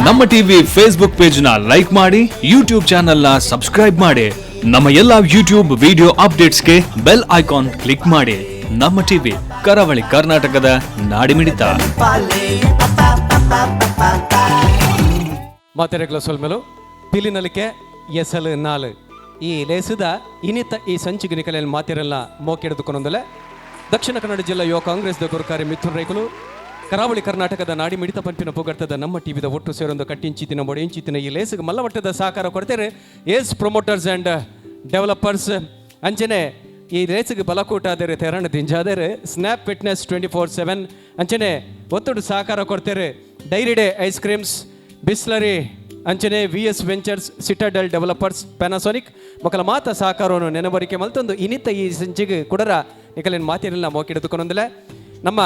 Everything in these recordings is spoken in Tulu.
ನಮ್ಮ ಟಿವಿ ಫೇಸ್ಬುಕ್ ಪೇಜ್ ನ ಲೈಕ್ ಮಾಡಿ, ಯೂಟ್ಯೂಬ್ ಚಾನೆಲ್ ನ ಸಬ್ಸ್ಕ್ರೈಬ್ ಮಾಡಿ. ನಮ್ಮ ಎಲ್ಲಾ ಯೂಟ್ಯೂಬ್ ವಿಡಿಯೋ ಅಪ್ಡೇಟ್ಸ್ಗೆ ಬೆಲ್ ಐಕಾನ್ ಕ್ಲಿಕ್ ಮಾಡಿ. ನಮ್ಮ ಟಿವಿ, ಕರಾವಳಿ ಕರ್ನಾಟಕದ ನಾಡಿಮಿಡಿತ. ಮಾತೆರೆಗ್ಲ ಸೊಲ್ಮೆಲು. ಪಿಲಿನಲಿಕೆ ಎಸಲು ನಾಲು ಈ ಲೇಸದ ಇನಿತ ಈ ಸಂಚಿಗೆ ನಿಕಲೆಯಲ್ಲಿ ಮಾತಿರಲ್ಲ ಮೋಕೆಡೆದುಕೊಂಡೊಂದಲೆ. ದಕ್ಷಿಣ ಕನ್ನಡ ಜಿಲ್ಲಾ ಯುವ ಕಾಂಗ್ರೆಸ್ ಗುರುಕಾರಿ ಮಿಥುನ್ ರೈಕುಲು, ಕರಾವಳಿ ಕರ್ನಾಟಕದ ನಾಡಿ ಮಿಡಿತ ಪಂಪಿನ ಪುಗರ್ತದ ನಮ್ಮ ಟಿವಿದ ಒಟ್ಟು ಸೇರೊಂದು ಕಟ್ಟಿಂಚಿತಿನ ಮೊಡೆಂಚಿತಿನ ಈ ಲೇಸಿಗೆ ಮಲ್ಲಮಟ್ಟದ ಸಹಕಾರ ಕೊಡ್ತಾರೆ ಏಸ್ ಪ್ರಮೋಟರ್ಸ್ ಆ್ಯಂಡ್ ಡೆವಲಪರ್ಸ್. ಅಂಚನೆ ಈ ರೇಸಿಗೆ ಬಲಕೂಟ ಆದರೆ ತೆರಣ ದಿಂಜಾದರೆ ಸ್ನ್ಯಾಪ್ ಫಿಟ್ನೆಸ್ 24/7. ಅಂಚನೆ ಒತ್ತಡು ಸಹಕಾರ ಕೊಡ್ತಾರೆ dairy day ice creams, Bisleri, ಅಂಚನೆ V S ventures, Citadel developers, Panasonic ಮಕ್ಕಳ ಮಾತ ಸಹಕಾರವನ್ನು ನೆನಬರಿಕೆ ಮಲ್ತೊಂದು ಇನಿತ ಈ ಸಂಚಿಗೆ ಕುಡರ ನಿಕಲಿನ ಮಾತಿನೆಲ್ಲ ಮೋಕಿಡಿದುಕೊಂಡೊಂದಲೆ. ನಮ್ಮ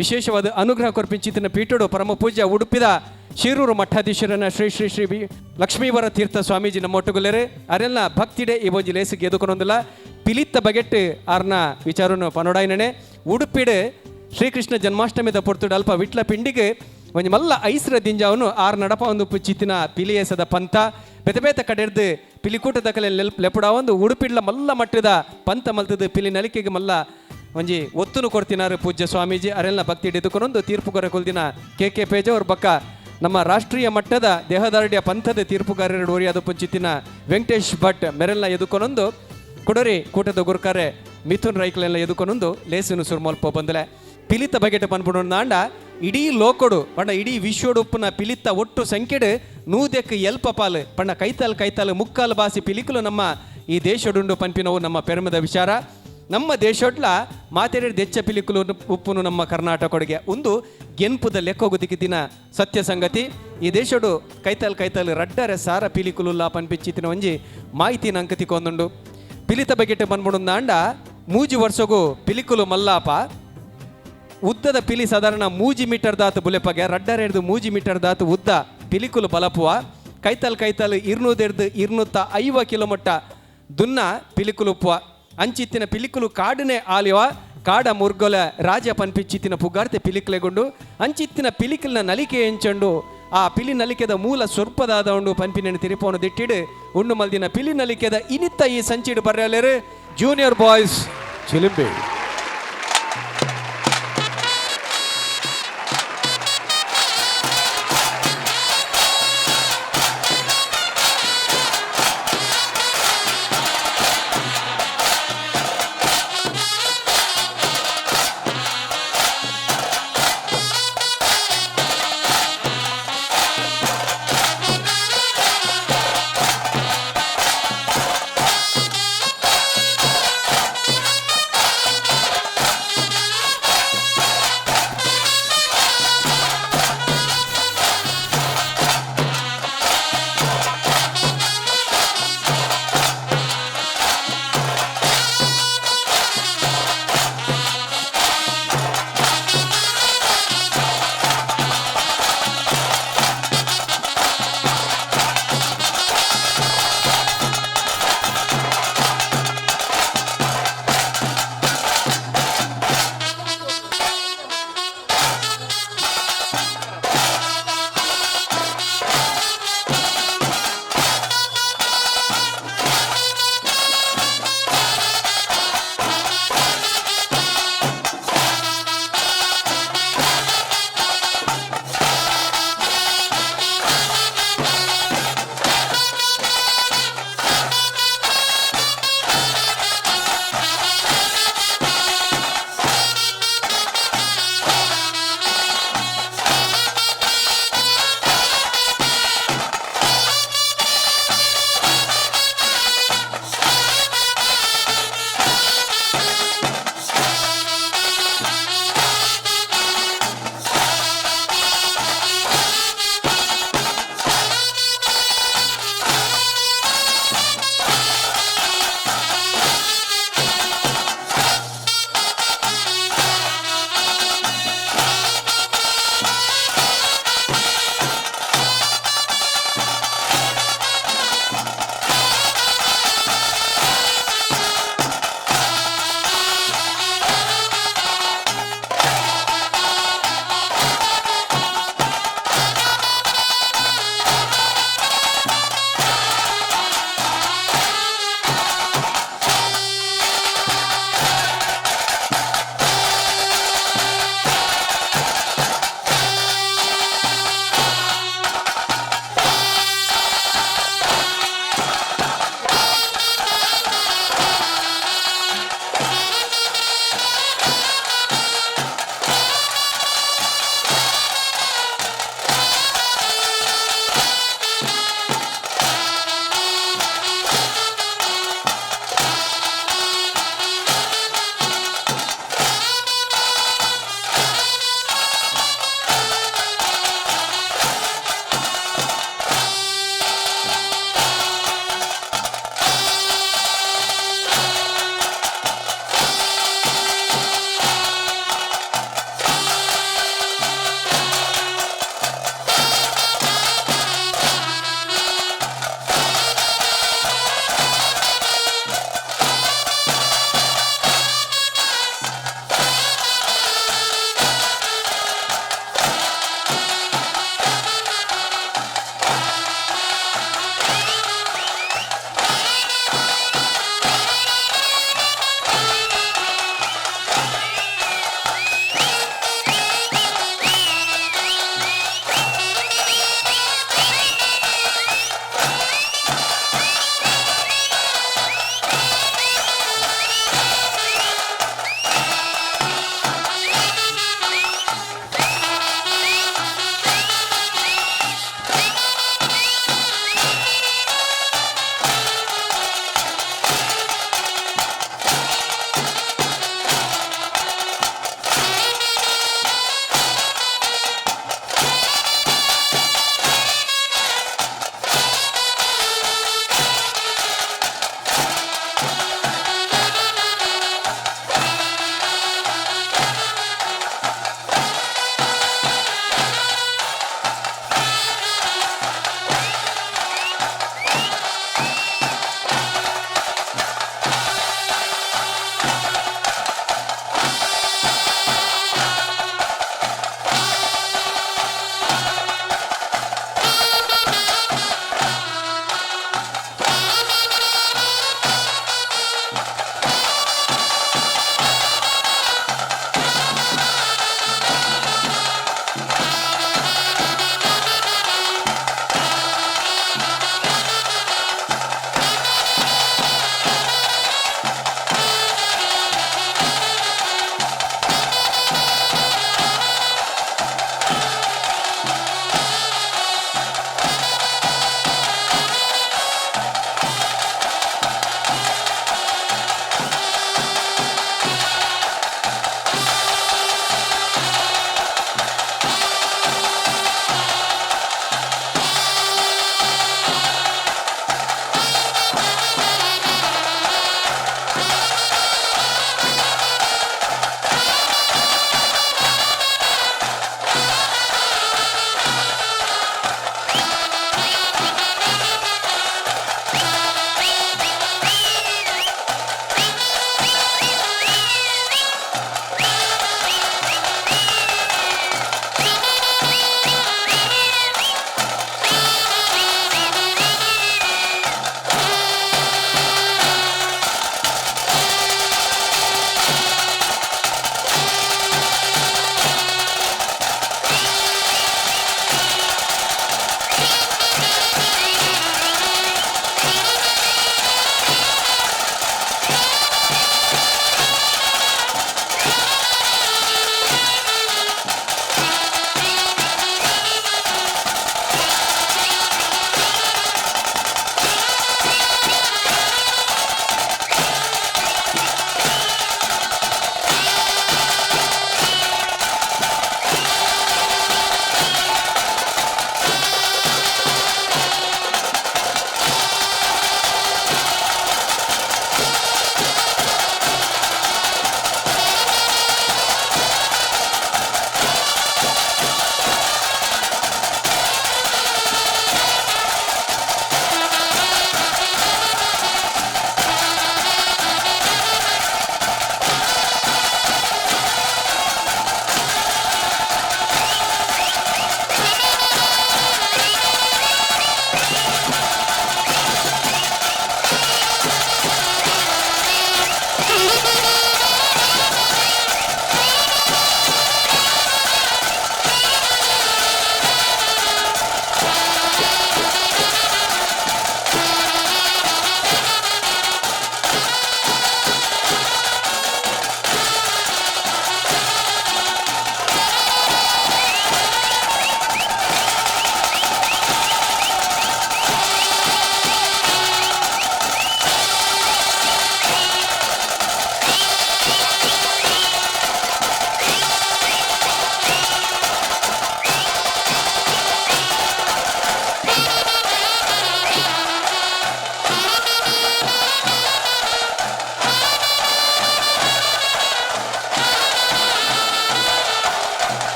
ವಿಶೇಷವಾದ ಅನುಗ್ರಹ ಕೊರ್ಪಿಂಚಿತಿನ ಪೀಠೋಡು ಪರಮ ಪೂಜ್ಯ ಉಡುಪಿದ ಶಿರೂರು ಮಠಾಧೀಶರನ್ನ ಶ್ರೀ ಶ್ರೀ ಶ್ರೀ ಬಿ ಲಕ್ಷ್ಮೀವರ ತೀರ್ಥ ಸ್ವಾಮೀಜಿ ನಮ್ಮ ಒಟ್ಟುಗುಲ್ಲೇರು. ಅರೆಲ್ಲ ಭಕ್ತಿಡೆ ಈ ಒಂಜಿ ಲೇಸಿಗೆ ಎದುಕೊಂಡೊಂದಿಲ್ಲ. ಪಿಲಿತ್ತ ಬಗೆಟ್ ಆರ್ನ ವಿಚಾರನು ಪನೊಡಾಯಿನನೆ. ಉಡುಪಿಡು ಶ್ರೀಕೃಷ್ಣ ಜನ್ಮಾಷ್ಟಮಿದ ಪೊರ್ತುಡು ಅಲ್ಪ ವಿಟ್ಲ ಪಿಂಡಿಗೆ ಒಂಜಿ ಮಲ್ಲ ಐಸ್ರ ದಿಂಜಾವನು ಆರ್ ನಡಪ ಒಂದು ಚಿತ್ತಿನ ಪಿಲಿಯೇಸದ ಪಂಥ. ಬೇತೆ ಬೇತೆ ಕಡೆರ್ದು ಪಿಲಿಕೂಟದ ಕಲೆ ಲೆಪುಡ ಒಂದು ಉಡುಪಿಡ್ಲ ಮಲ್ಲ ಮಟ್ಟದ ಪಂಥ ಮಲ್ತದ ಪಿಲಿ ನಲಿಕೆಗೆ ಮಲ್ಲ ಒಂಜಿ ಒತ್ತುನು ಕೊಡ್ತಿನಾರು ಪೂಜ್ಯ ಸ್ವಾಮೀಜಿ. ಅರೆಲ್ಲ ಭಕ್ತಿ ಹಿಡಿದುಕೊಂಡು ತೀರ್ಪುಗಾರ ಕೊಲ್ದಿನ ಕೆ ಕೆ ಪೇಜ ಅವ್ರ ಬಕ್ಕ ನಮ್ಮ ರಾಷ್ಟ್ರೀಯ ಮಟ್ಟದ ದೇಹದಾರ್ಢ್ಯ ಪಂಥದ ತೀರ್ಪುಗಾರರು ಓರಿಯಾದ ಪುಂಚಿತ್ತಿನ ವೆಂಕಟೇಶ್ ಭಟ್ ಮೆರೆಲ್ನ ಎದುಕೊನೊಂದು ಕೊಡರಿ ಕೂಟದ ಗುರುಕಾರೆ ಮಿಥುನ್ ರೈಕ್ಲೆಲ್ಲ ಎದುಕೊನೊಂದು ಲೇಸಿನ ಸುರ್ಮಲ್ಪ ಬಂದಲೆ. ಪಿಲಿತ ಬಗೆಟ ಪನ್ಪುಡು ನಾಂಡ ಇಡೀ ಲೋಕೊಡು ಪಂಡ ಇಡೀ ವಿಶ್ವಡು ಉಪ್ಪುನ ಪಿಲಿತ್ತ ಒಟ್ಟು ಸಂಖ್ಯೆಡು ನೂದೆಕ್ ಎಲ್ಪ ಪಾಲು ಪಂಡ ಕೈತಾಲ್ ಕೈತಾಲ್ ಮುಕ್ಕಾಲು ಬಾಸಿ ಪಿಲಿಕುಲು ನಮ್ಮ ಈ ದೇಶಡುಂಡು ಪನ್ಪಿನವು ನಮ್ಮ ಪೆರ್ಮದ ವಿಚಾರ. ನಮ್ಮ ದೇಶೊಡ್ಲ ಮಾತೆರೆ ದೆಚ್ಚ ಪಿಲಿಕುಲು ಉಪ್ಪುನು ನಮ್ಮ ಕರ್ನಾಟಕೊಡುಗೆ ಒಂದು ಗೆನ್ಪುದ ಲೆಕ್ಕೋಗುದಿಕ್ಕಿದ್ದಿನ ಸತ್ಯ ಸಂಗತಿ. ಈ ದೇಶಡು ಕೈತಾಲ್ ಕೈತಾಲ್ 2.5 ಸಾವಿರ ಪಿಲಿಕುಲುಲ್ಲ ಪನ್ಪಿಚ್ಚಿತಿನ ಒಂಜಿ ಮಾಹಿತಿ ನಂಕತಿ ಕೊಂದುಂಡು. ಪಿಲಿತ ಬಗೆಟ್ ಬಂದ್ಬಿಡು ಮೂಜಿ ವರ್ಷಗೂ ಪಿಲಿಕುಲು ಮಲ್ಲಾಪ. ಉದ್ದದ ಪಿಲಿ ಸಾಧಾರಣ 3 ಮೀಟರ್ ದಾತು ಬುಲೆಪಗೆ. 2.5 ಹಿಡ್ದು 3 ಮೀಟರ್ ದಾತು ಉದ್ದ ಪಿಲಿಕುಲು ಬಲಪುವ. ಕೈತಲ್ ಕೈತಲ್ 200 ಹಿಡ್ದು 250 ಕಿಲೋಮೀಟರ್ ದುನ್ನ ಪಿಲಿಕುಲು ಉಪ್ಪುವ. ಅಂಚಿತ್ತಿನ ಪಿಲಿಕುಲು ಕಾಡನೆ ಆಲಿವ. ಕಾಡ ಮುರ್ಗೊಲ ರಾಜ ಪನ್ಪಿಚ್ಚಿತ್ತಿನ ಪುಗಾರ್ತೆ ಪಿಲಿಕುಲೆಗೊಂಡು. ಅಂಚಿತ್ತಿನ ಪಿಲಿಕುಲ್ನ ನಲಿಕೆ ಎಂಚಂಡು, ಆ ಪಿಲಿ ನಲಿಕೆದ ಮೂಲ ಸ್ವರ್ಪದಾದ ಉಂಡು ಪನ್ಪಿನ ತಿರುಪೋನು ದಿಟ್ಟಿಡು ಉಂಡು ಮಲ್ದಿನ ಪಿಲಿ ನಲಿಕೆದ ಇನಿತ್ತ ಈ ಸಂಚಿಡು ಬರ್ಯಾಲೇರು ಜೂನಿಯರ್ ಬಾಯ್ಸ್ ಚಿಲಿಂಬಿ.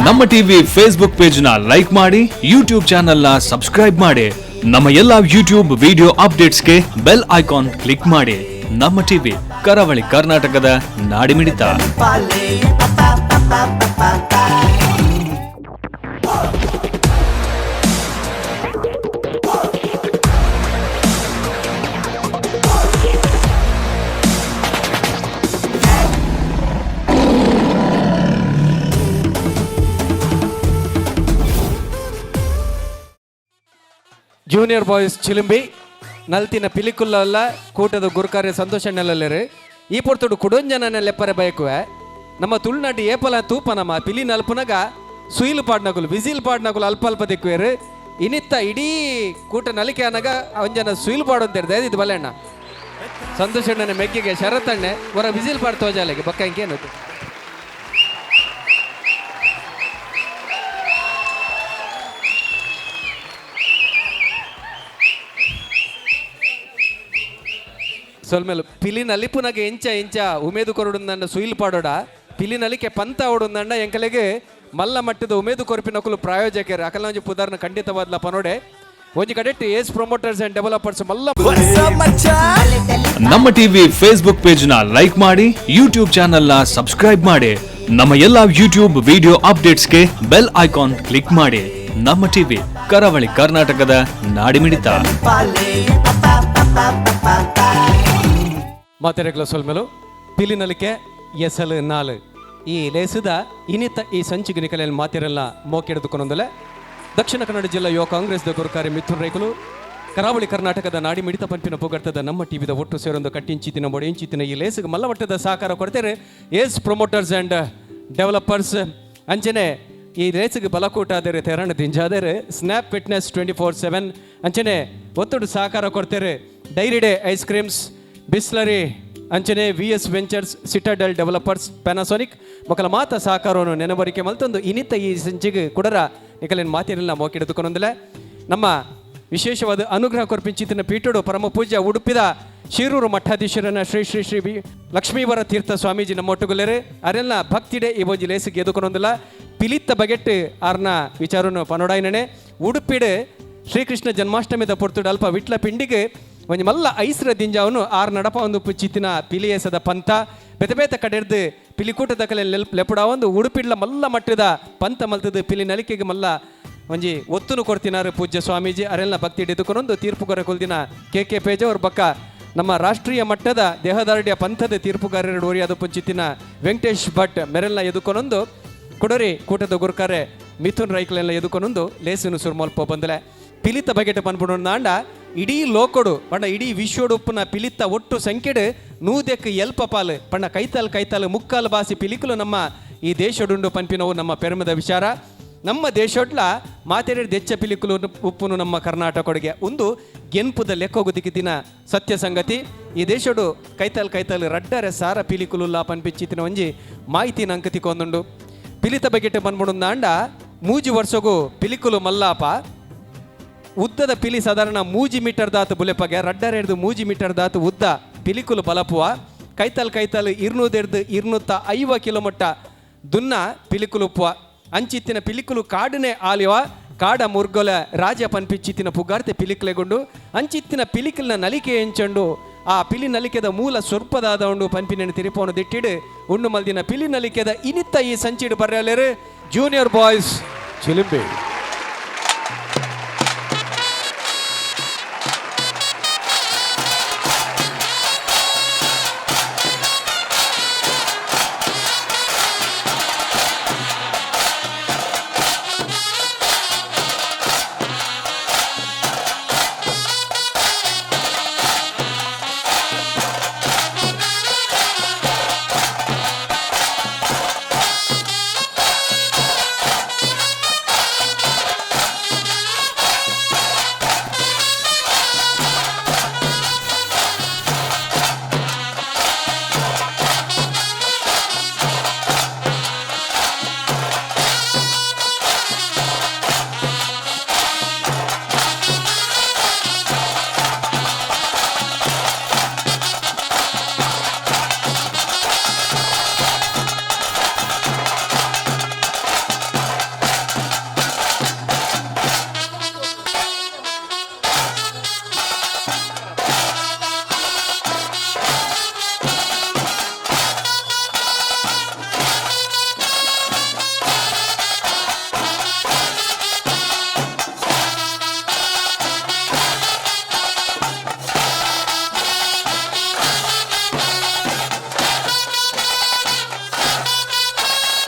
ನಮ್ಮ TV Facebook page ನ ಲೈಕ್ ಮಾಡಿ, ಯೂಟ್ಯೂಬ್ ಚಾನೆಲ್ ನ ಸಬ್ಸ್ಕ್ರೈಬ್ ಮಾಡಿ. ನಮ್ಮ ಎಲ್ಲಾ ಯೂಟ್ಯೂಬ್ ವಿಡಿಯೋ ಅಪ್ಡೇಟ್ಸ್ಗೆ bell icon click ಮಾಡಿ. ನಮ್ಮ ಟಿವಿ, ಕರಾವಳಿ ಕರ್ನಾಟಕದ ನಾಡಿಮಿಡಿತ. ಜೂನಿಯರ್ ಬಾಯ್ಸ್ ಚಿಲಿಂಬಿ ನಲ್ತಿನ ಪಿಲಿಕುಲ್ಲಲ್ಲ ಕೂಟದ ಗುರುಕಾರ್ಯ ಸಂತೋಷಣ್ಣಲ್ಲರು ಈ ಪೊರ್ತುಡು ಕುಡೊಂಜನ ಲೆಪ್ಪರೆ ಬಯಕುವೆ. ನಮ್ಮ ತುಳುನಾಡು ಏಪಲ ತೂಪ ನಮ್ಮ ಪಿಲಿ ನಲ್ಪುನಗ ಸುಯಿಲು ಪಾಡ್ನಗುಲು ವಿಸಿಲ್ ಪಾಡ್ನಗುಲು ಅಲ್ಪ ಅಲ್ಪ ದಿಕ್ಕುವೇರು. ಇನಿತ್ತ ಇಡೀ ಕೂಟ ನಲಿಕೆ ಅನಗ ಒಂಜನ ಸುಯಿಲು ಪಾಡಂತಿರ್ದೆ ಇದು ಬಲೆಣ್ಣ ಸಂತೋಷಣ್ಣನ ಮೆಕ್ಕಿಗೆ ಶರತ್ತಣ್ಣೆ ಹೊರ ವಿಸಿಲ್ ಪಾಡ್ ತೋಜಾಲೆಗೆ ಬಕ್ಕ ಇಂಕೇನು. ಸೊಲ್ಮೇಲು ಪಿಲಿ ನಲಿಪುನಗ ಎಂಚ ಎಂಚ ಉಮೇದು ಕೊರಡುಂದಂಡ ಸುಯಿಲ್ ಪಾಡೋಡ ಪಿಲಿ ನಲಿಕೆ ಪಂತ ಓಡುಂದಂಡ ಎಂಕಲೆಗೆ ಮಲ್ಲ ಮಟ್ಟದ ಉಮೇದು ಕೊರಪಿನಕುಲು ಪ್ರಾಯೋಜಕರು ಅಕಲ ಒಂಜಿ ಪುದಾರ್ನ ಖಂಡಿತವಾದ್ಲ ಪನೋಡೆ ಒಂಜಿ ಕಡೆಟ್ ಏಸ್ promoters and developers ಮಲ್ಲ. ನಮ್ಮ TV Facebook page ನ ಲೈಕ್ ಮಾಡಿ, ಯೂಟ್ಯೂಬ್ ಚಾನೆಲ್ ನ ಸಬ್ಸ್ಕ್ರೈಬ್ ಮಾಡಿ. ನಮ್ಮ ಎಲ್ಲಾ ಯೂಟ್ಯೂಬ್ ವಿಡಿಯೋ ಅಪ್ಡೇಟ್ಸ್ಗೆ bell icon click ಮಾಡಿ. ನಮ್ಮ ಟಿವಿ, ಕರಾವಳಿ ಕರ್ನಾಟಕದ ನಾಡಿಮಿಡಿತ. ಮಾತೆರೆಗ್ಲ ಸೊಲ್ಮೆಲು. ಪಿಲಿ ನಲಿಕೆ ಎಸಲು ನಾಲು ಈ ಲೇಸದ ಇನಿತ ಈ ಸಂಚಿಗೆ ನಿಕಲೆಯಲ್ಲಿ ಮಾತಿರಲ್ಲ ಮೋಕೆಡೆದುಕೊಂಡೊಂದಲೆ ದಕ್ಷಿಣ ಕನ್ನಡ ಜಿಲ್ಲಾ ಯುವ ಕಾಂಗ್ರೆಸ್ ಗುರುಕಾರಿ ಮಿಥುನ್ ರೈಕುಲು, ಕರಾವಳಿ ಕರ್ನಾಟಕದ ನಾಡಿ ಮಿಡಿತ ಪಂಪಿನ ಪುಗರ್ತದ ನಮ್ಮ ಟಿವಿದ ಒಟ್ಟು ಸೇರೊಂದು ಕಟ್ಟಿಂಚಿತಿನ ಮೊಡೆಂಚಿತಿನ ಈ ಲೇಸಿಗೆ ಮಲ್ಲಮಟ್ಟದ ಸಹಕಾರ ಕೊಡ್ತಾರೆ ಏಸ್ promoters and developers. ಅಂಚನೆ ಈ ರೇಸಿಗೆ ಬಲಕೂಟ ಆದರೆ ತೆರಣ ದಿಂಜಾದರೆ ಸ್ನ್ಯಾಪ್ ಫಿಟ್ನೆಸ್ 24/7. ಅಂಚನೆ ಒತ್ತಡು ಸಹಕಾರ ಕೊಡ್ತಾರೆ dairy day ice creams, Bisleri, ಅಂಚನೆ V S ventures, citadel developers, Panasonic ಮಕ್ಕಳ ಮಾತ ಸಹಕಾರವನ್ನು ನೆನಬರಿಕೆ ಮಲ್ತೊಂದು ಇನಿತ ಈ ಸಂಚಿಗೆ ಕುಡರ ನಿಕಲಿನ ಮಾತಿನೆಲ್ಲ ಮೋಕಿಡಿದುಕೊಂಡೊಂದಲೆ ನಮ್ಮ ವಿಶೇಷವಾದ ಅನುಗ್ರಹ ಕೊರ್ಪಿಂಚಿತಿನ ಪೀಠೋಡು ಪರಮ ಪೂಜ್ಯ ಉಡುಪಿದ ಶಿರೂರು ಮಠಾಧೀಶರನ್ನ ಶ್ರೀ ಶ್ರೀ ಶ್ರೀ ವಿ ಲಕ್ಷ್ಮೀವರ ತೀರ್ಥ ಸ್ವಾಮೀಜಿ ನಮ್ಮೊಟ್ಟುಗುಲೇರು. ಅರೆಲ್ಲ ಭಕ್ತಿಡೆ ಈ ಒಂಜಿ ಲೇಸಿಗೆ ಎದುಕೊಂಡೊಂದಿಲ್ಲ ಪಿಲಿತ್ತ ಬಗೆಟ್ ಆರ್ನ ವಿಚಾರನು ಪನೋಡಾಯ್ನನೆ. ಉಡುಪಿಡು ಶ್ರೀಕೃಷ್ಣ ಜನ್ಮಾಷ್ಟಮಿದ ಪೊರ್ತುಡು ಅಲ್ಪ ವಿಟ್ಲ ಪಿಂಡಿಗೆ ಒಂಜಿ ಮಲ್ಲ ಐಸ್ರ ದಿಂಜಾವನು ಆರ್ ನಡಪ ಒಂದು ಚಿತ್ತಿನ ಪಿಲಿಯೇಸದ ಪಂಥ ಬೇತೆ ಬೇತೆ ಕಡೆರ್ದು ಪಿಲಿಕೂಟದ ಕಲೆ ಲೆಪುಡ ಒಂದು ಉಡುಪಿಡ್ಲ ಮಲ್ಲ ಮಟ್ಟದ ಪಂಥ ಮಲ್ತದ ಪಿಲಿ ನಲಿಕೆಗೆ ಮಲ್ಲ ಒಂಜಿ ಒತ್ತುನು ಕೊಡ್ತಿನಾರು ಪೂಜ್ಯ ಸ್ವಾಮೀಜಿ. ಅರೆಲ್ಲ ಭಕ್ತಿ ಹಿಡಿದುಕೊಂಡು ತೀರ್ಪುಗಾರ ಕೊಲ್ದಿನ ಕೆ ಕೆ ಪೇಜ ಅವ್ರ ಬಕ್ಕ ನಮ್ಮ ರಾಷ್ಟ್ರೀಯ ಮಟ್ಟದ ದೇಹದಾರ್ಢ್ಯ ಪಂಥದ ತೀರ್ಪುಗಾರರು ಓರಿಯಾದ ಪುಂಚಿತ್ತಿನ ವೆಂಕಟೇಶ್ ಭಟ್ ಮೆರೆಲ್ಲ ಎದುಕೊನೊಂದು ಕೊಡರಿ ಕೂಟದ ಗುರುಕಾರೆ ಮಿಥುನ್ ರೈಕ್ಲೆಲ್ಲ ಎದುಕೊನೊಂದು ಲೇಸಿನ ಸುರ್ಮಲ್ಪ ಬಂದಲೆ. ಪಿಲಿತ ಬಗೆಟ ಪನ್ಪುಂಡು ನಾಂಡ ಇಡೀ ಲೋಕೊಡು ಪಂಡ ಇಡೀ ವಿಶ್ವಡು ಉಪ್ಪುನ ಪಿಲಿತ ಒಟ್ಟು ಸಂಖ್ಯೆಡು ನೂದೆಕ್ ಎಲ್ಪ ಪಾಲು ಪಂಡ ಕೈತಾಲ್ ಕೈತಾಲ್ ಮುಕ್ಕಾಲು ಬಾಸಿ ಪಿಲಿಕುಲು ನಮ್ಮ ಈ ದೇಶಡುಂಡು ಪನ್ಪಿನವು ನಮ್ಮ ಪೆರುಮದ ವಿಚಾರ. ನಮ್ಮ ದೇಶೊಡ್ಲ ಮಾತೆರೆ ದೆಚ್ಚ ಪಿಲಿಕುಲು ಉಪ್ಪುನು ನಮ್ಮ ಕರ್ನಾಟಕೊಡುಗೆ ಒಂದು ಗೆನ್ಪುದ ಲೆಕ್ಕೋಗುದಿಕ್ಕಿನ ಸತ್ಯ ಸಂಗತಿ. ಈ ದೇಶಡು ಕೈತಾಲ್ ಕೈತಾಲ್ ರಡ್ಡರೆ ಸಾರ ಪಿಲಿಕುಲುಲ್ಲ ಪನ್ಪಿಚ್ಚಿತಿನ ಒಂಜಿ ಮಾಹಿತಿ ನಂಕತಿ ಕೊಂದುಂಡು. ಪಿಲಿತ ಬಗೆಟ್ ಪನ್ಪುಂಡು ಮೂಜಿ ವರ್ಷಗೂ ಪಿಲಿಕುಲು ಮಲ್ಲಾಪ ಉದ್ದದ ಪಿಲಿ ಸಾಧಾರಣ ಮೂಜಿ ಮೀಟರ್ ದಾತು ಬುಲೆಪಗೆ ರಡ್ಡರೆ ಹಿಡ್ದು ಮೂಜಿ ಮೀಟರ್ ದಾತು ಉದ್ದ ಪಿಲಿಕುಲು ಬಲಪುವ ಕೈತಲ್ ಕೈತಲ್ ಇರ್ನೂದೆಡ್ದು 250 ಕಿಲೋಮೀಟ ದುನ್ನ ಪಿಲಿಕುಲು ಉಪ್ಪುವ. ಅಂಚಿತ್ತಿನ ಪಿಲಿಕುಲು ಕಾಡನೆ ಆಲಿವ ಕಾಡ ಮುರ್ಗೊಲ ರಾಜ ಪನ್ಪಿಚ್ಚಿತ್ತಿನ ಪುಗಾರ್ತೆ ಪಿಲಿಕುಲೆಗೊಂಡು ಅಂಚಿತ್ತಿನ ಪಿಲಿಕುಲ್ನ ನಲಿಕೆ ಎಂಚಂಡು ಆ ಪಿಲಿ ನಲಿಕೆದ ಮೂಲ ಸ್ವರ್ಪದಾದ ಉಂಡು ಪನ್ಪಿನ ತಿರುಪೋನು ದಿಟ್ಟಿಡು ಉಂಡು ಮಲ್ದಿನ ಪಿಲಿ ನಲಿಕೆದ ಇನಿತ್ತ ಈ ಸಂಚಿಡು ಬರ್ಯಲೇರು ಜೂನಿಯರ್ ಬಾಯ್ಸ್ ಚಿಲಿಂಬಿ.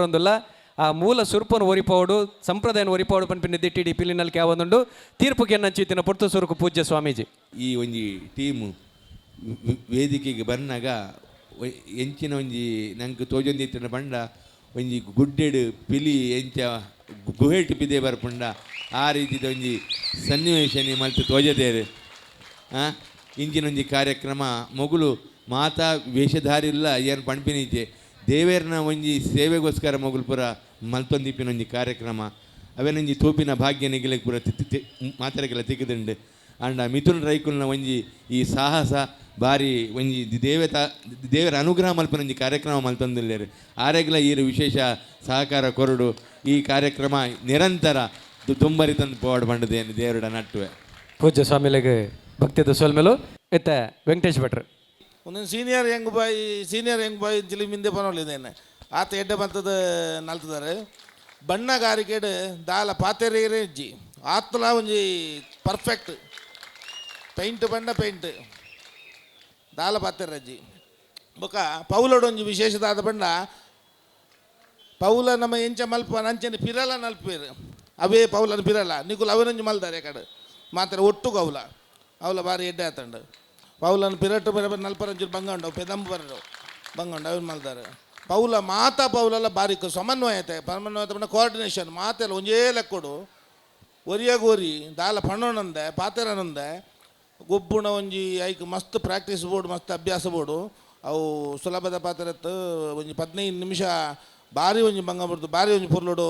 ಬರೊಂದುಲ್ಲ. ಆ ಮೂಲ ಸುರ್ಪನ ಒರಿಪೋಡು ಸಂಪ್ರದಾಯನ ಒರಿಪೋಡು ಪನ್ಪಿನ ದಿಟ್ಟಿಡಿ ಪಿಲಿನಲ್ಕೆ ಯಾವೊಂದುಂಡು ತೀರ್ಪು ಕೆನ್ನಂಚಿತ್ತಿನ ಪೊರ್ತು ಸುರುಕು ಪೂಜ್ಯ ಸ್ವಾಮೀಜಿ. ಈ ಒಂಜಿ ಟೀಮು ವೇದಿಕೆಗೆ ಬನ್ನಗ ಎಂಚಿನ ಒಂಜಿ ನಂಗೆ ತೋಜೊಂದಿತ್ತಿನ ಬಂಡ ಒಂಜಿ ಗುಡ್ಡೆಡು ಪಿಲಿ ಎಂಚ ಗುಹೆಟ್ ಪಿದೆ ಬರ್ಪುಂಡ ಆ ರೀತಿದ ಒಂಜಿ ಸನ್ನಿವೇಶನೆ ಮಲ್ತು ತೋಜದೇರು. ಇಂಚಿನ ಒಂಜಿ ಕಾರ್ಯಕ್ರಮ ಮೊಗುಲು ಮಾತಾ ವೇಷಧಾರಿಲ್ಲ ಏನು ಪಣ್ಪಿನೀಚೆ ದೇವೇರ್ನ ಒಂಜಿ ಸೇವೆಗೋಸ್ಕರ ಮೊಗುಲು ಪೂರ ಮಲ್ತೊಂದಿಪ್ಪಿನ ಒಂಜಿ ಕಾರ್ಯಕ್ರಮ ಅವೇನೊಂಜಿ ತೋಪಿನ ಭಾಗ್ಯ ನಿಗಲೆಗ್ ಪೂರ ಮಾತೆರೆಗೆಲ್ಲ ತಿಕ್ಕುದುಂಡು. ಆಂಡ ಮಿಥುನ್ ರೈಕುಲ್ನ ಒಂಜಿ ಈ ಸಾಹಸ ಬಾರಿ ಒಂಜಿ ದೇವತಾ ದೇವರ ಅನುಗ್ರಹ ಮಲ್ಪನ ಒಂಜಿ ಕಾರ್ಯಕ್ರಮ ಮಲ್ತೊಂದುಲ್ಲೆರ್. ಆರೆಗ್ಲ ಈರು ವಿಶೇಷ ಸಹಕಾರ ಕೊರಡು ಈ ಕಾರ್ಯಕ್ರಮ ನಿರಂತರ ದುಂಬರಿ ತಂದು ಪೋವಡ್ ಪಂಡದೇನು ದೇವರುಡ ನಟ್ಟುವೆ. ಪೂಜ್ಯ ಸ್ವಾಮಿಲೆಗ್ ಭಕ್ತಿದ ಸೊಲ್ಮೆಲು. ಇತ್ತೆ ವೆಂಕಟೇಶ್ ಭಟ್ರು. ಒಂದೊಂದು senior young boy, senior young boy ಅಂಚಲಿ ಮಿಂದೆ ಪನೊಲಿದೇನೆ ಆತ ಎಡ್ಡೆ ಬಂತದ ನಲ್ತದಾರೆ ಬಣ್ಣಗಾರಿಕೆಡ್ ದಾಲ ಪಾತೆರೇರೇ ಇಜ್ಜಿ ಆತ್ಲ ಒಂಜಿ ಪರ್ಫೆಕ್ಟ್ ಪೈಂಟ್ ಬಣ್ಣ ಪೈಂಟ್ ದಾಲ ಪಾತೆರಜ್ಜಿ. ಬೊಕ ಪೌಲೋಡು ಒಂಜಿ ವಿಶೇಷದಾದ ಬಣ್ಣ ಪೌಲ ನಮ್ಮ ಎಂಚ ಮಲ್ಪ ನಂಚನೆ ಪಿರಲ ನಲ್ಪೇರು ಅವೇ ಪೌಲನ ಪಿರಲ ನಿಕುಲು ಅವನೊಂಜಿ ಮಲ್ದಾರೆ ಕಡೆ ಮಾತ್ರ ಒಟ್ಟುಗು ಅವಲ ಅವಲ ಬಾರಿ ಎಡ್ಡೆ ಆತಂಡು ಪೌಲನ ಪಿರಟ್ಟು ಬರ ನಲ್ಪರಂಚೂರು ಬಂಗ ಉಂಡು ಪೆದಂಬು ಬರರು ಬಂಗ ಉಂಡು ಅವನು ಮಲ್ದಾರೆ ಪೌಲ ಮಾತಾ ಪೌಲೆಲ್ಲ ಬಾರಿ ಸಮನ್ವಯತೆ ಸಮನ್ವಯತೆ ಪಂಡ ಕೋಆರ್ಡಿನೇಷನ್ ಮಾತೆಲ್ಲ ಒಂಜೇ ಲೆಕ್ಕೊಡು ಒರಿಯಾಗ ಒರಿ ದಾಲ ಪಣ್ಣೊನಂದೆ ಪಾತೆರನಂದೆ ಗೊಬ್ಬುಣ ಒಂಜಿ ಐಕ್ ಮಸ್ತ್ ಪ್ರಾಕ್ಟೀಸ್ ಬೋರ್ಡ್ ಮಸ್ತ್ ಅಭ್ಯಾಸ ಬೋರ್ಡು ಅವು ಸುಲಭದ ಪಾತ್ರತ್ತು ಒಂಜಿ 15 ನಿಮಿಷ ಬಾರಿ ಒಂಜಿ ಬಂಗ ಬಡ್ದು ಬಾರಿ ಒಂಜಿ ಪೊರ್ಲುಡು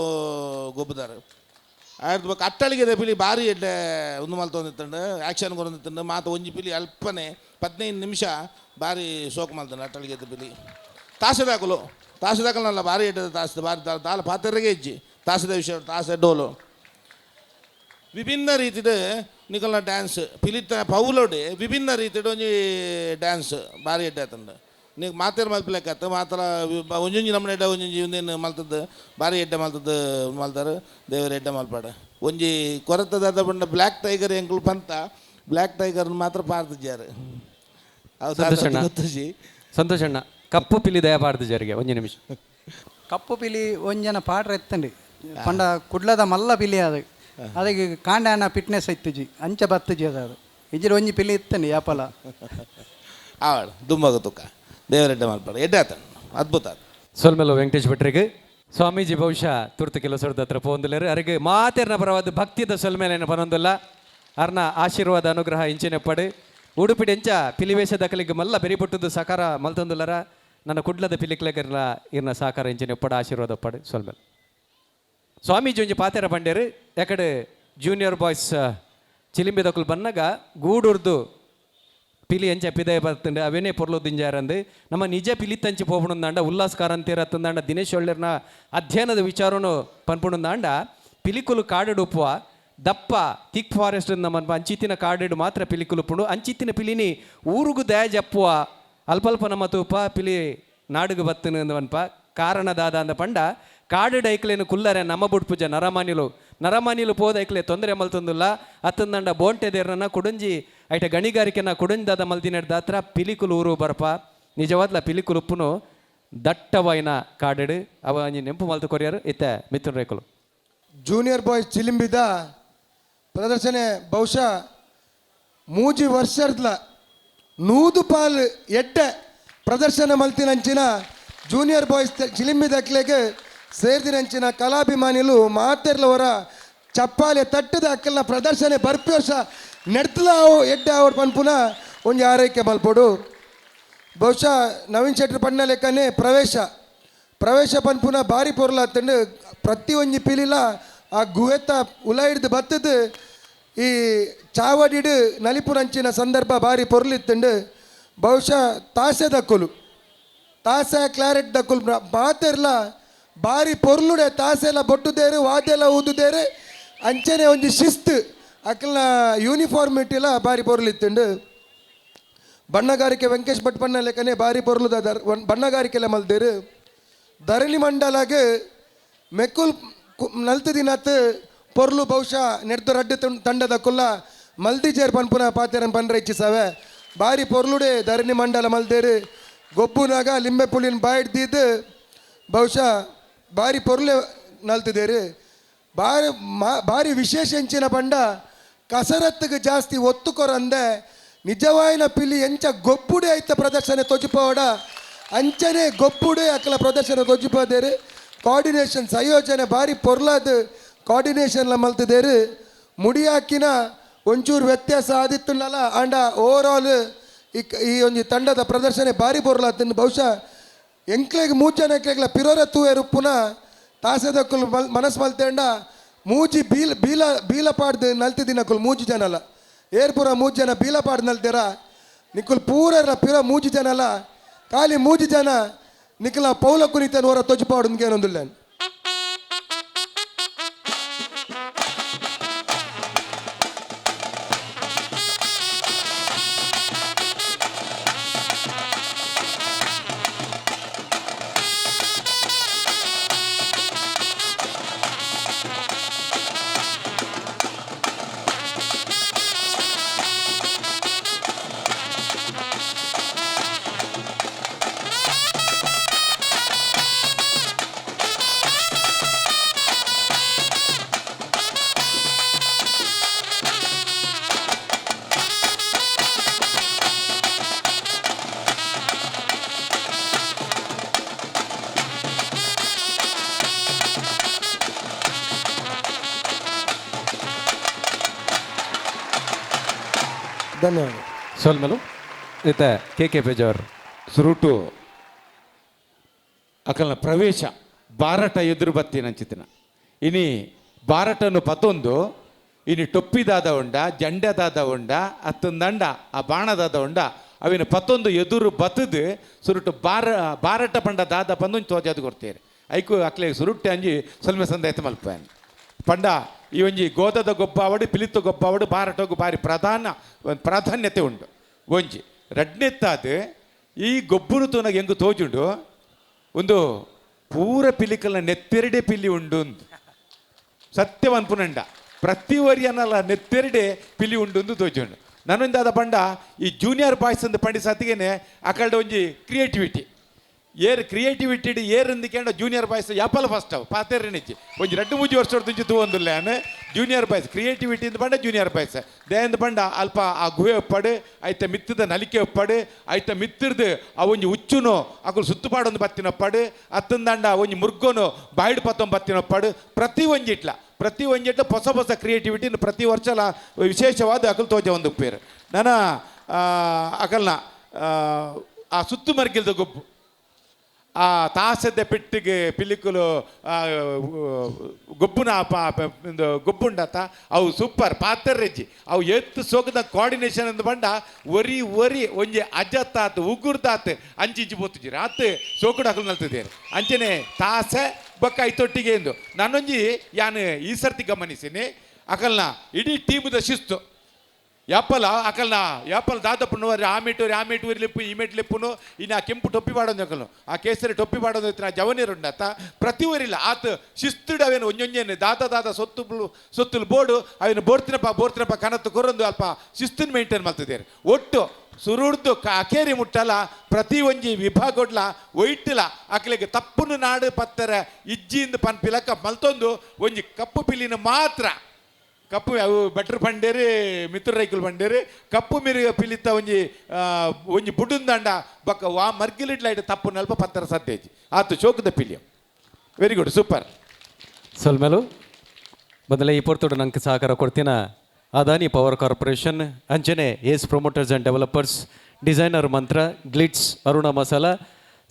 ಗೊಬ್ಬುದಾರೆ. ಆಯ್ತು ಬೊಕ್ಕ ಅಟ್ಟಳಿಗೆ ಪಿಲಿ ಬಾರಿ ಎಡ್ಡೆ ಒಂದು ಮಲ್ತೊಂದಿತ್ತಂಡು ಆ್ಯಕ್ಷನ್ ಕೊರೊಂದಿತ್ತಂಡು ಮಾತ ಒಂಜಿ ಪಿಲಿ ಅಲ್ಪನೆ 15 ನಿಮಿಷ ಬಾರಿ ಸೋಕು ಮಲ್ತಂಡು ಅಟ್ಟಳಿಗೆ ಪಿಲಿ. ತಾಸೆದಾಕಲು ತಾಸೆದಾಕಲಲ್ಲ ಬಾರಿ ಎಡ್ಡೆ ತಾಸೆ ಬಾರಿ ದಾಲ ಪಾತೆರೆಗೆ ಇಜ್ಜಿ ತಾಸದ ವಿಷಯ ತಾಸೆ ಡೋಲು ವಿಭಿನ್ನ ರೀತಿದ ನಿಕಲ್ನ ಡ್ಯಾನ್ಸ್ ಪಿಲಿತ ಪೌಲೋಡೆ ವಿಭಿನ್ನ ರೀತಿಡ್ ಒಂಜಿ ಡ್ಯಾನ್ಸ್ ಬಾರಿ ಎಡ್ಡೆ ಆತಂಡು. ನೀ ಮಾತೆರ್ ಮಲ್ಪಲೆಕ್ಕತ್ತ ಮಾತ್ರ ಒಂಜೊಂಜಿ ನಮ್ಮನೆ ಎಡ್ಡೆ ಒಂಜೊಂಜಿ ಒಂದೇನು ಮಲ್ತದ್ದು ಬಾರಿ ಎಡ್ಡೆ ಮಲ್ತದ್ದು ಮಲ್ತಾರ ದೇವರ ಎಡ್ಡೆ ಮಲ್ಪಾಡ. ಒಂಜಿ ಕೊರತದಾದ ಬಂಡ ಬ್ಲ್ಯಾಕ್ ಟೈಗರ್ ಎಂಕುಲು ಪಂತ ಬ್ಲ್ಯಾಕ್ ಟೈಗರ್ ಮಾತ್ರ ಪಾರ್ತಿದ್ದಾರೆ. ಸಂತೋಷ್ ಅಣ್ಣ. ಗೊತ್ತುಜಿ. ಸಂತೋಷ್ ಅಣ್ಣ, ಕಪ್ಪು ಪಿಲಿ ದಯ ಪಾಡ್ದಿಜಾರಿಗೆ ಒಂಜಿ ನಿಮಿಷ. ಕಪ್ಪು ಪಿಲಿ ಒಂಜನ ಪಾಡ್ರ ಎತ್ತಂಡಿ ಪಂಡ ಕುಡ್ಲದ ಮಲ್ಲ ಪಿಲಿ ಅದು ಅದಕ್ಕೆ ಕಾಂಡಾನ ಫಿಟ್ನೆಸ್ ಇತ್ತುಜಿ ಅಂಚ ಬತ್ತುಜಿ ಅದು ಅದು ಇಜ್ಜಿರ ಒಂಜಿ ಪಿಲಿ ಇತ್ತಂಡಿ ಯಾಪಲ. ಆವಡ್ ದುಂಬಾಗ ತುಕ್ಕ ದೇವರೆಡ್ಡೆ ಮಲ್ಪಾಡ ಎಡ್ಡೆ ಆತಂಡು ಅದ್ಭುತ ಆತ. ಸೊಲ್ಮೆಲು ವೆಂಕಟೇಶ್ ಭಟ್ರಿಗೆ. ಸ್ವಾಮೀಜಿ ಬಹುಶಃ ತುರ್ತು ಕೆಲಸದ ಹತ್ರ ಪೋಂದುಲೇರು ಅರಿಗೆ ಮಾತೆರ್ನ ಪರವಾದ ಭಕ್ತಿದ ಸೊಲ್ಮೇಲೇನ ಪನೊಂದುಲ್ಲ. ಅರ್ನ ಆಶೀರ್ವಾದ ಅನುಗ್ರಹ ಇಂಚಿನ ಪಡು ಉಡುಪಿಡಿ ಎಂಚ ಪಿಲಿವೇಶ ದಕಲಿಗೆ ಮಲ್ಲ ಬೆರಿಪುಟ್ಟುದು ಸಕಾರ ಮಲ್ತೊಂದುಲ್ಲರ ನನ್ನ ಕುಡ್ಲದ ಪಿಲಿಕ್ಲಗರ್ಲ ಇರ್ನ ಸಹಕಾರ ಇಂಚಿನ ಪಡ ಆಶೀರ್ವಾದ ಪಡು ಸೊಲ್ಮೇಲೆ. ಸ್ವಾಮೀಜಿ ಒಂಜಿ ಪಾತೆರ ಪಂಡೇರು ಯಾಕಡೆ ಜೂನಿಯರ್ ಬಾಯ್ಸ್ ಚಿಲಿಂಬಿ ದಕುಲು ಬನ್ನಗ ಗೂಡುರ್ದು ಪಿಲಿ ಎಂಚ ಪಿದಯ ಬರ್ತಂಡೆ ಅವೇನೇ ಪೊರ್ಲು ದಿಂಜಾರಂದು ನಮ್ಮ ನಿಜ ಪಿಲಿ ತಂಚಿ ಪೋಪುಣಂದಾಂಡ ಉಲ್ಲಾಸ್ ಕಾರಂತೀರತ್ತಂದಾಂಡ ದಿನೇಶ್ ಒಳ್ಳೆರ್ನ ಅಧ್ಯಯನದ ವಿಚಾರನು ಪನ್ಪುಣಂದಾಂಡ ಪಿಲಿಕುಲು ಕಾಡುಡುಪ್ಪುವ ದಪ್ಪ ತಿಕ್ ಫಾರೆಸ್ಟ್ ನಮ್ಮ ಅಂಚಿತ್ತಿನ ಕಾಡಿಡು ಮಾತ್ರ ಪಿಲಿಕುಲು ಪುಂಡು ಅಂಚಿತ್ತಿನ ಪಿಲಿನಿ ಊರುಗು ದಯ ಜಪ್ಪುವ ಅಲ್ಪಲ್ಪ ನಮ್ಮ ತೂಪ ಪಿಲಿ ನಾಡುಗು ಬತ್ತನ ಅನ್ಪ ಕಾರಣ ದಾದ ಅಂದ ಪಂಡ ಕಾಡು ಡೈಕ್ಲೇನು ಕುಲ್ಲರೆ ನಮ್ಮ ಬುಡ್ಪುಜ ನರಮಾನಿಲು ನರಮಾನಿಲು ಪೋದ ಐಕ್ಲೆ ತೊಂದರೆ ಮಲ್ತೊಂದುಲ್ಲ ಅತ್ತಂದಂಡ ಬೋಂಟೆ ದೇರ್ನ ಕುಡಂಜಿ ಐಟ ಗಣಿಗಾರಿಕೆನ ಕುಡಂಜಾದ ಮಲ್ದಿನ ದಾತ್ರ ಪಿಲಿಕುಲು ಊರು ಬರ್ಪ ನಿಜವಾದ್ಲ ಪಿಲಿಕುಲು ಉಪ್ಪುನು ದಟ್ಟವಾಯಿನ ಕಾಡೆಡು ಅವ ಅಂಜಿ ನೆಂಪು ಮಲ್ತು ಕೊರಿಯರು ಇತ್ತೆ ಮಿಥುನ್ ರೇಕುಲು. ಜೂನಿಯರ್ ಬಾಯ್ಸ್ ಚಿಲಿಂಬಿದ ಪ್ರದರ್ಶನ ಬಹುಶಃ ಮೂಜಿ ವರ್ಷರ್ದ್ಲ ನೂದು ಪಾಲ್ ಎಡ್ಡೆ ಪ್ರದರ್ಶನ ಮಲ್ತಿನಂಚಿನ ಜೂನಿಯರ್ ಬಾಯ್ಸ್ ಚಿಲಿಂಬಿ ದಕ್ಲೆಗೆ ಸೇರ್ದಿನಂಚಿನ ಕಲಾಭಿಮಾನಿಲು ಮಾತೆರ್ಲವರ ಚಪ್ಪಾಲೆ ತಟ್ಟದ ಅಕ್ಕಲ್ನ ಪ್ರದರ್ಶನ ಬರ್ಪಿ ವರ್ಷ ನೆಡ್ತಲ ಎಡ್ಡೆ ಅವ್ರ ಪನ್ಪುನ ಒಂಜಿ ಆರೈಕೆ ಮಲ್ಪೊಡು. ಬಹುಶಃ ನವೀನ್ ಶೆಟ್ಟಿ ಪಣ್ಣ ಲೆಕ್ಕನೆ ಪ್ರವೇಶ ಪ್ರವೇಶ ಪನ್ಪುನ ಬಾರಿ ಪೊರ್ಲಾತಂಡು ಪ್ರತಿ ಒಂಜಿ ಪಿಲಿಲ ಆ ಗುವೆತ ಉಲ ಹಿಡ್ದು ಬತ್ತದು ಈ ಚಾವಡಿಡು ನಲಿಪುರಂಚಿನ ಸಂದರ್ಭ ಬಾರಿ ಪೊರ್ಲಿತ್ತಂಡು. ಬಹುಶಃ ತಾಸೆ ದಕ್ಕುಲು ತಾಸೆ ಕ್ಲಾರೆಟ್ ದಕ್ಕುಲು ಮಾತೆರ್ಲ ಬಾರಿ ಪೊರ್ಲುಡೆ ತಾಸೆಲ್ಲ ಬೊಟ್ಟುದೇರು ವಾದೆಲ್ಲ ಊದುದೇರು ಅಂಚನೆ ಒಂಜಿ ಶಿಸ್ತು ಅಕ್ಕಲ್ನ ಯೂನಿಫಾರ್ಮ್ ಇಟ್ಟಿಲ್ಲ ಬಾರಿ ಪೊರ್ಲಿತ್ತಂಡು. ಬಣ್ಣಗಾರಿಕೆ ವೆಂಕಟೇಶ್ ಭಟ್ ಬಣ್ಣ ಲೆಕ್ಕನೆ ಬಾರಿ ಪೊರ್ಲುದ ಬಣ್ಣಗಾರಿಕೆಲ್ಲ ಮಲ್ದೇರು. ಧರಣಿ ಮಂಡಲಾಗ ಮೆಕ್ಕುಲ್ ನಲ್ತು ದಿನತ್ ಪೊರ್ಲು ಬಹುಶಃ ನೆಡ್ದು ರಡ್ಡು ತಂಡದ ಕುಲ್ಲ ಮಲ್ದಿಜೇರ್ ಪನ್ಪುನ ಪಾತೆರನ್ ಪನ್ರ ಇಚ್ಛಿಸವೆ ಬಾರಿ ಪೊರ್ಲುಡೆ ಧರಣಿ ಮಂಡಲ ಮಲ್ದೇರು. ಗೊಬ್ಬುನಾಗ ಲಿಂಬೆ ಪುಳಿನ ಬಾಯಿಡ್ ದೀದ್ ಬಹುಶಃ ಬಾರಿ ಪೊರ್ಲೆ ನಲ್ತಿದ್ದೇರು. ಬಾರಿ ಬಾರಿ ವಿಶೇಷ ಎಂಚಿನ ಪಂಡ ಕಸರತ್ತಿಗೆ ಜಾಸ್ತಿ ಒತ್ತು ಕೊರಂದೆ ನಿಜವಾಯಿನ ಪಿಲಿ ಎಂಚ ಗೊಬ್ಬುಡೆ ಐತ ಪ್ರದರ್ಶನ ತೊಜಿಪೋಡ ಅಂಚನೆ ಗೊಬ್ಬುಡೆ ಅಕಲ ಪ್ರದರ್ಶನ ತೊಜಿಪೋದೇರು. ಕೋಆರ್ಡಿನೇಷನ್ ಸಂಯೋಜನೆ ಬಾರಿ ಪೊರ್ಲಾದ ಕೋಆರ್ಡಿನೇಷನ್ ಮಲ್ತಿದ್ದೇರು. ಮುಡಿಯಾಕಿನ ಒಂಚೂರು ವ್ಯತ್ಯಾಸ ಆದಿತ್ತುಂಡಲ ಆಂಡ ಓವರ್ ಆಲ್ ಈ ಒಂಜಿ ತಂಡದ ಪ್ರದರ್ಶನ ಬಾರಿ ಪೊರ್ಲಾತನ್ನು. ಬಹುಶಃ ಎಂಕ್ಲೆಗ್ ಮೂಜನ ಎಂಕ್ಲೆಗ್ಲ ಪಿರೋರ ತೂಯರು ಪುನಃ ತಾಸೆದಕ್ಕಲು ಮನಸ್ಸು ಮಲ್ತೇಂಡ ಮೂಜಿ ಬೀಲ್ ಬೀಲ ಬೀಲ ಪಾಡ್ದು ನಲ್ತಿದಿನಕುಲು ಮೂಜಿ ಜನಲ ಏರ್ಪುರ ಮೂಜಿ ಜನ ಬೀಲ ಪಾಡ್ದು ನಲ್ತೀರ ನಿಕ್ಕುಲು ಪೂರ ಪಿರ ಮೂಜಿ ಜನಲ ಖಾಲಿ ಮೂಜಿ ಜನ ನಿಕ್ಕಲ ಪೌಲ ಕುನಿತನ ಹೊರ ತೊಜಿ ಏನೊಂದಿಲ್ಲ. ಧನ್ಯವಾದ. ಸೋಲ್ಮೇಲು ಇತ್ತ ಕೆ ಕೆ ಪೇಜಾವರ್. ಸುರುಟು ಅಕಲ್ನ ಪ್ರವೇಶ ಬಾರಟ ಎದುರು ಬತ್ತಿನಂಚಿತ್ತಿನ ಇನಿ ಬಾರಟನು ಪತೊಂದು ಇನಿ ಟೊಪ್ಪಿದಾದ ಉಂಡ, ಜಂಡದಾದ ಉಂಡ, ಅತ್ತಂದಂಡ ಆ ಬಾಣದಾದ ಉಂಡ, ಅವಿನ ಪತ್ತೊಂದು ಎದುರು ಬತ್ತದು ಸುರುಟು ಬಾರಟ ಪಂಡ ದಾದ ಪಂದೊಂದು ತೋಜಾದು ಕೊಡ್ತೇವೆ. ಐಕು ಅಕ್ಲೆ ಸುರುಟ್ಟೆ ಅಂಜಿ ಸೊಲ್ಮೆ ಸಂದಾಯ್ತು ಮಲ್ಪೇನ್. ಪಂಡ ಈ ಒಂಜಿ ಗೋದದ ಗೊಬ್ಬಾವಡು ಪಿಲಿತ ಗೊಬ್ಬಾವಡು ಬಾರಟೋಗು ಬಾರಿ ಪ್ರಧಾನ ಪ್ರಾಧಾನ್ಯತೆ ಉಂಡು. ಒಂಜಿ ರಡ್ನೆತ್ತಾದ ಈ ಗೊಬ್ಬುನು ತೂನಾಗ ಹೆಂಗು ತೋಜುಂಡು, ಒಂದು ಪೂರ ಪಿಲಿಕಲ್ನ ನೆತ್ತೆರಡೆ ಪಿಲಿ ಉಂಡು. ಸತ್ಯವನ್ಪುನಂಡ ಪ್ರತಿ ವರಿಯನಲ್ಲ ನೆತ್ತೆರಡೆ ಪಿಲಿ ಉಂಡು ಅಂದು ತೋಜುಂಡು. ನನ್ನೊಂದಾದ ಪಂಡ ಈ ಜೂನಿಯರ್ ಬಾಯ್ಸ್ ಅಂದ್ ಪಂಡಿ ಸತ್ತಿಗೆನೆ ಅಕಲ್ಡ ಒಂಜಿ ಕ್ರಿಯೇಟಿವಿಟಿ ಏರ್ ಕ್ರಿಯೇಟಿವಿಟಿ ಏರ್ ಅಂದಿಕೆಂಡ ಜೂನಿಯರ್ ಬಾಯ್ಸ್ ಯಾಪಲ ಫಸ್ಟ್ ಅವು ಪಾತೆರ್ನಿಚ್ಚಿ ಒಂಜಿ ರಡ್ಡು ಮೂಜಿ ವರ್ಷ ತುಂಚಿ ತೂವೊಂದುಲ್ಲ. Junior boys creativity ಇಂದ ಪಂಡ ಜೂನಿಯರ್ ಬಾಯ್ಸ್ ದಯಂದ ಪಂಡ ಅಲ್ಪ ಆ ಗುಹೆ ಒಪ್ಪಡು, ಐತ ಮಿತ್ತದ ನಲಿಕೆ ಒಪ್ಪಡು, ಐತ ಮಿತ್ತಿರ್ದು ಆ ಒಂಜಿ ಉಚ್ಚುನು ಅಕುಲು ಸುತ್ತುಪಾಡೊಂದು ಬತ್ತಿನ ಒಪ್ಪಡು, ಅತ್ತಂದಂಡ ಒಂಜಿ ಮುರ್ಗೋನು ಬಾಯ್ಡ್ ಪತ್ತೊಂದು ಬತ್ತಿನ ಒಪ್ಪಡು. ಪ್ರತಿ ಒಂಜಿಟ್ಲ ಪ್ರತಿ ಒಂಜಿಟ್ಲ ಹೊಸ ಹೊಸ ಕ್ರಿಯೇಟಿವಿಟಿ ಪ್ರತಿ ವರ್ಷಲ ವಿಶೇಷವಾದ ಅಕಲ್ ತೋಜ ಒಂದು ಉಪ್ಪೇರು. ನನ್ನ ಅಕಲ್ನ ಆ ಸುತ್ತು ಮರ್ಗಿಲ್ದ ಗೊಬ್ಬು ಆ ತಾಸದ ಪೆಟ್ಟಿಗೆ ಪಿಲಿಕುಲು ಗೊಬ್ಬುನ ಗೊಬ್ಬುಂಡತ ಅವು ಸೂಪರ್ ಪಾತರ್ರೆಜ್ಜಿ ಅವು ಎತ್ತು ಸೋಕದ ಕೋಆರ್ಡಿನೇಷನ್ ಅಂದ್ ಬಂಡ ಒರಿ ಒರಿ ಒಂಜಿ ಅಜತ್ತಾತ್ ಉಗುರ್ದಾತ್ ಅಂಚಿಂಚಿ ಪೋತುಜಿರಿ ಆತ್ ಸೋಕುಡು ಅಕಲು ನಲ್ತಿದ್ದೇನೆ. ಅಂಚನೆ ತಾಸೆ ಬೊಕ್ಕ ಐತೊಟ್ಟಿಗೆ ಎಂದು ನಾನೊಂಜಿ ಯಾನ್ ಈ ಸರ್ತಿ ಗಮನಿಸಿನಿ ಅಕಲ್ನ ಇಡೀ ಟೀಮದ ಶಿಸ್ತು ಯಾಪಲ ಅಕಲ್ನ ಯಾಪಲ ದಾದಪ್ಪನು ಆ ಮೆಟ್ಟು ಆ ಮೆಟ್ಟು ಲಿಪ್ಪು ಈ ಮೆಟ್ಟು ಲಿಪ್ಪುನು ಇನ್ನು ಆ ಕೆಂಪು ಟೊಪ್ಪಿ ಪಾಡೊಂದು ಅಕಲ್ನು ಆ ಕೇಸರಿ ಟೊಪ್ಪಿ ಪಾಡೊಂದು ಇತ್ತಿನ ಜವನೀರುಂಡತ ಪ್ರತಿ ಊರಿಲ್ಲ ಆತ ಶಿಸ್ತುಡು ಅವೇನು ಒಂಜೊಂಜೇನು ದಾದ ದಾದ ಸೊತ್ತು ಸೊತ್ತುಲು ಬೋರ್ಡು ಅವೇನು ಬೋರ್ತಿನಪ್ಪ ಬೋರ್ತಿನಪ್ಪ ಕನತ್ತು ಕೊರೊಂದು ಅಲ್ಪ ಶಿಸ್ತನ್ನು ಮೇಂಟೈನ್ ಮಾಡ್ತಿದ್ದಾರೆ. ಒಟ್ಟು ಸುರುಡ್ದು ಅಕೇರಿ ಮುಟ್ಟಲ ಪ್ರತಿ ಒಂಜಿ ವಿಭಾಗೊಡ್ಲ ಒಯ್ಟಿಲ ಅಕ್ಲೆಗೆ ತಪ್ಪುನು ನಾಡು ಪತ್ತರ ಇಜ್ಜಿಂದ ಪನ್ಪಿಲಕ್ಕ ಮಲ್ತೊಂದು ಒಂಜಿ ಕಪ್ಪು ಪಿಲಿನ ಮಾತ್ರ ಕಪ್ಪು ಅವು ಬೆಟ್ರ್ ಬಂಡೇರಿ ಮಿತ್ರ ರೈಕುಲು ಬಂಡೇರಿ ಕಪ್ಪು ಮಿರಿ ಪಿಲಿತ ಒಂಜಿ ಒಂಜಿ ಬುಡುಂದಂಡ ಬೊಕ್ಕ ವಾ ಮರ್ಗಿಲಿಡ್ ಲೈಟ್ ತಪ್ಪು ನಲ್ಪ ಪತ್ತರ ಸತ್ತೇಜಿ ಆತು ಚೋಕದ ಪಿಲಿಯಂ. Very good, super. ಸೊಲ್ಮೆಲು ಮೊದಲೇ ಈ ಪೊರ್ತುಡು ನಂಗೆ ಸಹಕಾರ ಕೊಡ್ತೀನ ಅದಾನಿ ಪವರ್ ಕಾರ್ಪೊರೇಷನ್, ಅಂಚನೆ Ace promoters and developers, designer Mantra, Glitz, Aruna masala,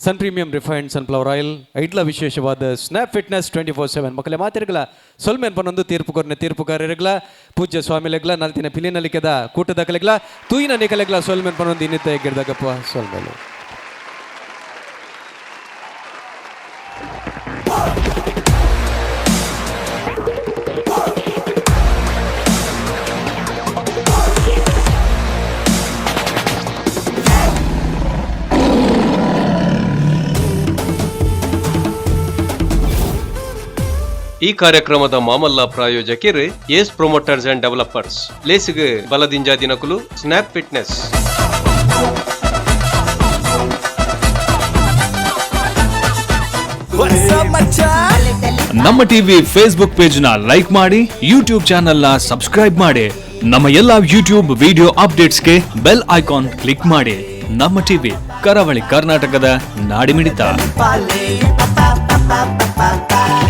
Sun premium refined sunflower oil, ಐಡ್ಲ ವಿಶೇಷವಾದ ಸ್ನ್ಯಾಪ್ ಫಿಟ್ನೆಸ್ 24/7 ಮಕ್ಕಳ ಮಾತಿರ್ಗಲ ಸೊಲ್ಮೆನ್ ಪನ್ನೊಂದು ತೀರ್ಪು ಕೊರ್ನೆ ತೀರ್ಪುಗಾರರಿಗ್ಲ ಪೂಜ್ಯ ಸ್ವಾಮಿಲೆಗ್ಲ ನಲ್ತಿನ ಪಿಲಿನಲಿಕೆದ ಕೂಟದಕಲೆಗ್ಲ ತೂಯಿನ ನಿಕಲೆಗ್ಲ ಸೊಲ್ಮೆನ್ ಪನ್ನೊಂದು ಇನ್ನಿತ್ತ ಎಗ್ಗಿರ್ದಾಗಪ್ಪ ಸೊಲ್ಮೆಲು. ಈ ಕಾರ್ಯಕ್ರಮದ ಮಾಮಲ್ಲ ಪ್ರಾಯೋಜಕಿರು ಏಸ್ promoters and developers, ಲೇಸಿಗೆ ಬಲದಿಂಜಾ ದಿನಕುಲು ಸ್ನ್ಯಾಪ್ ಫಿಟ್ನೆಸ್. What's up, ಮಚ್ಚಾ? ನಮ್ಮ ಟಿವಿ ಫೇಸ್ಬುಕ್ ಪೇಜ್ ನ ಲೈಕ್ ಮಾಡಿ, ಯೂಟ್ಯೂಬ್ ಚಾನೆಲ್ ನ ಸಬ್ಸ್ಕ್ರೈಬ್ ಮಾಡಿ, ನಮ್ಮ ಎಲ್ಲಾ ಯೂಟ್ಯೂಬ್ ವಿಡಿಯೋ ಅಪ್ಡೇಟ್ಸ್ಗೆ ಬೆಲ್ ಐಕಾನ್ ಕ್ಲಿಕ್ ಮಾಡಿ. ನಮ್ಮ ಟಿವಿ, ಕರಾವಳಿ ಕರ್ನಾಟಕದ ನಾಡಿಮಿಡಿತ. Pa pa pa pa pa.